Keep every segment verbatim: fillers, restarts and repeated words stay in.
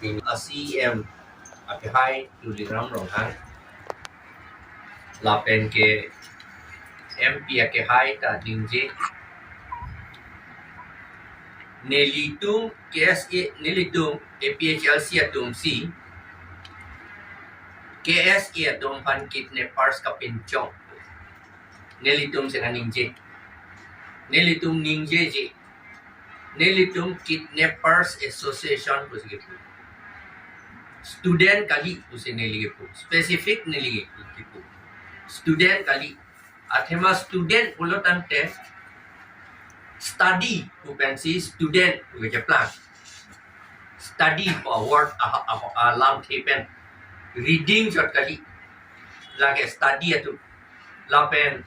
A C M akehai Tuliram Ronghang lapen ke M P akehai ta ningje. Nelitum K S A, nelitum A P H L C atum si K S A atum aphan kidnappers kapinchong. Nelitum si ningje. Nelitum ningjeje. Nelitum Kidnappers Association pusi kipu. Student kali pusi neli kipu. Specific neli kipu. Student kali. Athema student pulo tangte study pu pensi student pu keplang. Study pu award a, a, alamthe pen. Reading chot kali. Lake study atum. Lapen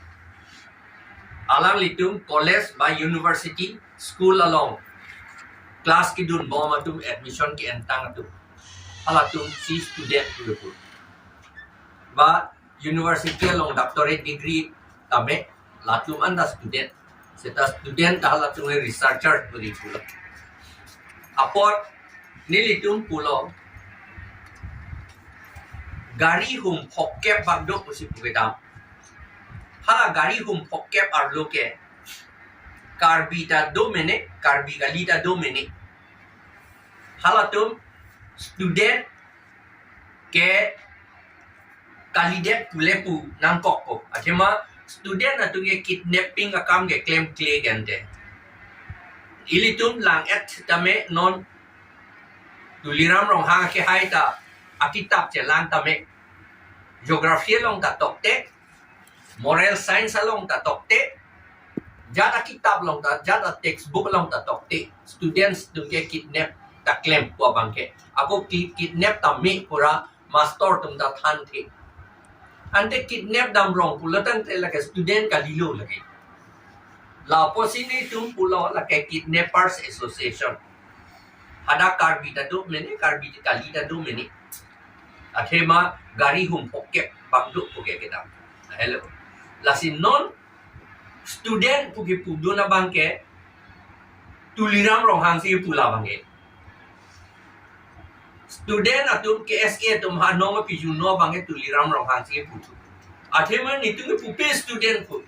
alanglitum college ba university, school along class kedun bom atum, admission ke-entang atum, halatum si student pulo pu. Ba university along doctorate degree tame, latum anta student. Seta student ta halatum researcher pu ri pulo. Apot nelitum pulo, gari hum phokep bak do pusi pu kedam. Hala gari hum phokep arlo ke Karbi ta do mene, Karbi kali ta do mene. Halatum student ke kalidet pule pu nangkok ko. Athema student atum ke kidnapping akam ke klemkle gente. Ilitum lang-et tame non Tuliram Ronghang akehai ta akitap chelang tame. Geography along ta tokte, moral science along ta tokte, jat akitap along ta, jat a textbook along ta tokte, students atum ke kidnap ta klem pu abang ke. Ako ki-, kidnap tame pura master atum ta thanthe. Ante kidnap dam rong pulo tangte lake student kalilo lake. Lapusi nelitum pulo lake Kidnappers Association. Hadak Karbi ta do mene, Karbi kali ta do mene. Athema gari hum phokep bak do pu ke kedam. Hello. Lasi non student pu kipudun abang ke Tuliram Ronghang si kipu labang ke. Student atum K S A atum ha nong pijun no abang ke Tuliram Ronghang si kipu. Athema nelitum kipupe student pu.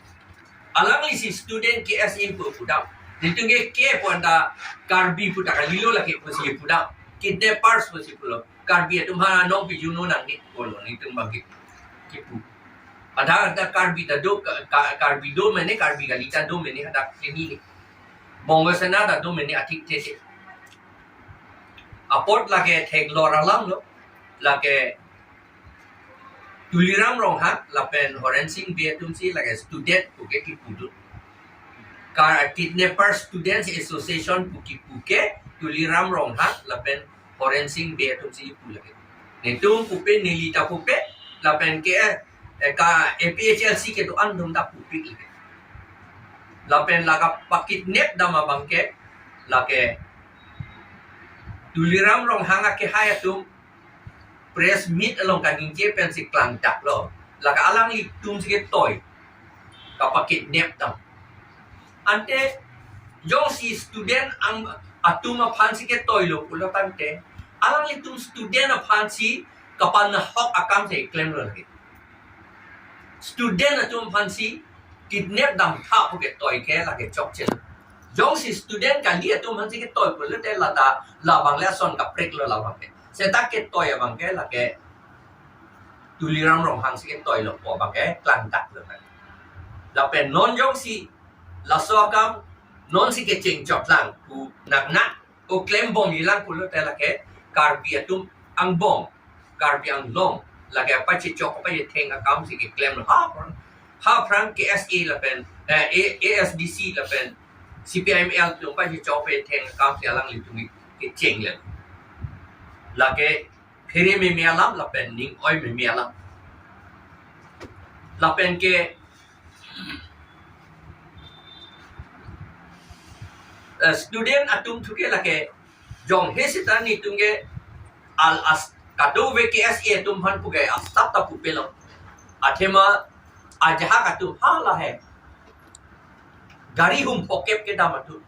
Alangli si student K S A pu pudam. Nelitum ke ke pu anta Karbi pu ta kalilo lake pusi pudam. Kidnappers pusi pulo. Karbi atum ha nong pijun no nang ni pulo nelitum abang ke kipu. Ada ada Karbi ta do, ka-, ka-, Karbi do mene, Karbi kali ta do mene, ada kini ni. Bongo Sena ta do mene atik tete. Apot lake theklor alam lo, lake Tuliram Ronghang lapen Horen Sing Bey atum si lake student pu ke kipudun. Kar Kidnapper Students Association pu kipu ke Tuliram Ronghang lapen Horen Sing Bey atum si kipu lake. Nelitum pupe, neli ta pupe, lapen ke, eh, ka A P H L C kedo-an atum ta pupe lake. Lapen lake pakidnap dam abang ke, lake Tuliram Ronghang akehai atum press meet along kaningje pensi klangdak lo. Lake alanglitum si ketoi kapakidnap dam. Ante jongsi student ang atum aphan si ketoi lo pulo tangte, alanglitum student aphan si kapanahok akam si klemlo lake. Student atum aphan si kidnap dam tha pu ketoi ke lake chokche. Jongsi student kali atum aphan si ketoi pulote lata labang le ason kaprek lo labang ke. Seta ketoi abang ke lake Tuliram Ronghang si ketoi lo pu abang ke klangdak lo. Lapen non jongsi laso akam non si kecheng chotlang pu nang nang o klem bom ilang pulote lake Karbi atum angbong, Karbi Anglong, lake pachechok pachetheng akam si keklem lo. Ha aphrang, ha aphrang K S A lapen, eh, A-, A S D C lapen C P I M L atum pachechok pachetheng akam si alanglitum kecheng le. Lake phere meme alam lapen ning oi meme alam. Lapen ke, eh, student atum thu ke lake jong he seta nelitum ke al as kadokave K S A atum aphan pu ke asap ta pupe lo. Athema ajahak atum hala he. Gari hum phokep kedam atum.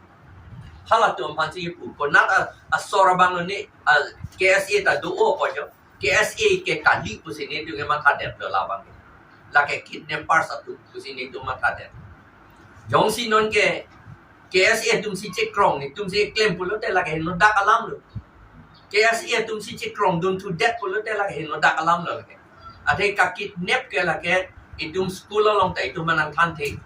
Halatum aphansi kipu. Konat a, asor abang lo ne, a, K S A ta do-o ko jo. K S A ke kali pusi netum ke mathadet lo labang. Lake kidnappers atum pusi netum mathadet. Jongsi non ke K S A atumsi chekrong, netumsi klem pulote lake henodak alam lo. K S A atumsi chekrong dunthudet pulote lake henodak alam lo lake. Athe kakidnap ke lake itum school along ta itum nangthanthe.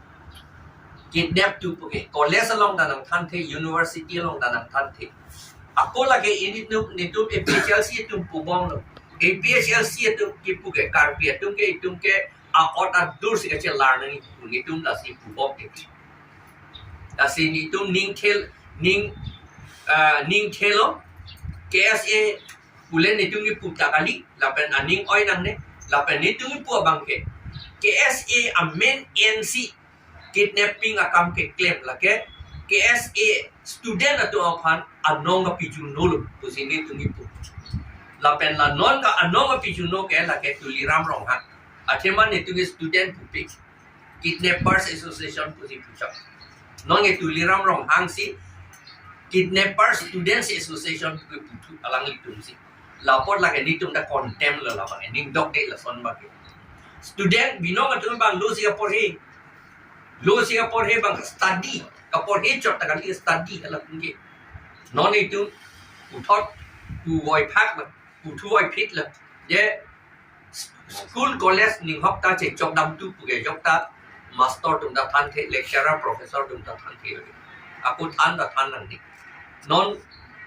Kidnap tu puke, college along ta nangthanthe, university along ta nangthanthe. Ako lake ilitum, netum A P H L C atum pubom lo. A P H L C atum kipu ke, Karbi atum ke, itum ke a-ot adur si kachelar nang itum, netum lasi pubom ke. Lasi netum ning thel, ning, ah, ning thelo, K S A pule netum kipu ta kali, lapen aning oi nangne, lapen netum kipu abang ke. K S A amen N C kidnapping akam keklem lake, K S A student atum aphan anong kapijunolo pusi netum kipu. Lapen la non ke anong kapijunlo ke lake Tuliram Ronghang. Athema netum ke student pupe. Kidnappers Association pusi puchak. Non ke Tuliram Ronghang si Kidnappers Students Association pu puthu alanglitumsi. Lapot lake netum ta condemn lo labang, ning dokde lason abang ke. Student binong atum abang lo si kaporhe. Lo si kaporhe abang study. Kaporhe chot ta kali study hala tungke. Non itum puthot puvoiphak lo, puthuvoiphit lo. Je school college ninghok ta chechok damthu puke jok ta master atum ta thanthe, lecturer, professor atum ta thanthe. Ako than ta than nangdi. Non,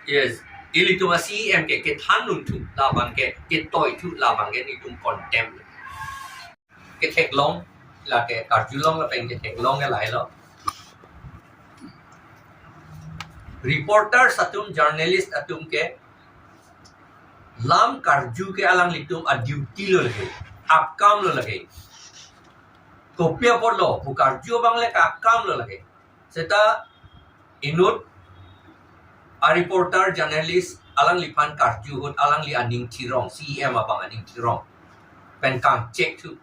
yes, ilitum a-C E M ke kethan dunthu labang ke, ketoithu labang ke netum condemn. Ketheklong, lake karjulong lapen ketheklong ke lahelo. Reporters atum, journalist atum ke lam karju ke alanglitum a-duty lo lake, akam lo lake. Kopi apotlo pu karju abang le akam lo lake. Seta inut a-reporter, journalist alangliphan karju ahut alangli aning thirong, C E M abang aning thirong. Pen kangchek thu.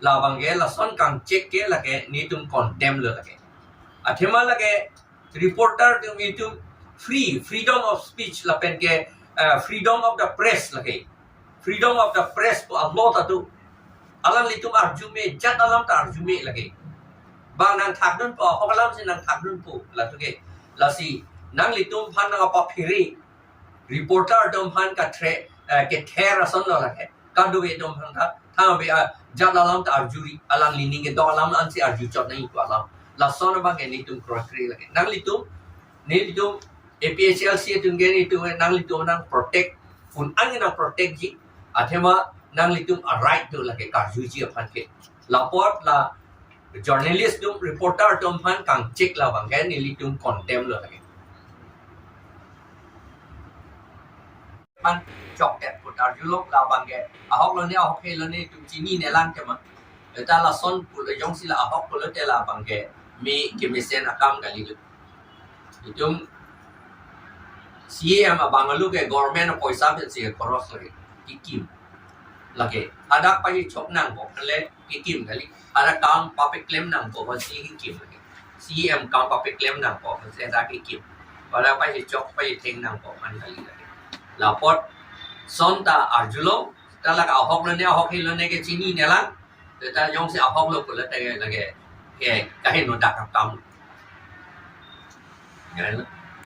Labang ke lason kangchek ke lake netum condemn lo lake. Athema lake reporter atum itum free, freedom of speech lapen ke, eh, freedom of the press lake. Freedom of the press pu a-law ta do. Alanglitum arju me, jat alam ta arju me lake. Bang nangthakdunpo, ahok alamsi nangthakdunpo, latum ke. Lasi nanglitum aphan nangpaphere, reporter atum aphan kathe, eh, kether ason lo lake. Kadokave atum aphan ta, thanbe a jat alam ta arjuri, alangli ning kedok alam ansi arju chot nangji pu alam. Lason abang ke netum kroikre lake. Nanglitum, netum A P H L C atum ke netum nanglitum nang protect, pun an nang protect ji. Athema nanglitum a-right do lake karjuji aphan ke. Lapot la journalist atum, reporter atum aphan kangchek labang ke nelitum condemn lo lake. Aphan chokdet pu arjulong labang ke. Ahok lo ne, ahok he lo ne, itum chinine lang tema. Eta lason pu jongsi la ahok pulote labang ke mi kemesen akam kali lo. Itum C E M abang alu ke government apoisa pensi ke khoros lake, kekim lake. Hadak pachechok nangpo, ale kekim kali. Hadak kam papeklem nangpo, pensi kekim lake. C E M kam papeklem nangpo, pensi hadak kekim. Hadak pachechok pachetheng nangpo, man kali lake. Lapot lason ta arjulong, ta lake ahok lo ne, ahok he lo ne ke chinine lang. Ta jongsi ahok lo pulote lake, ke kaheno dak akam. Ya,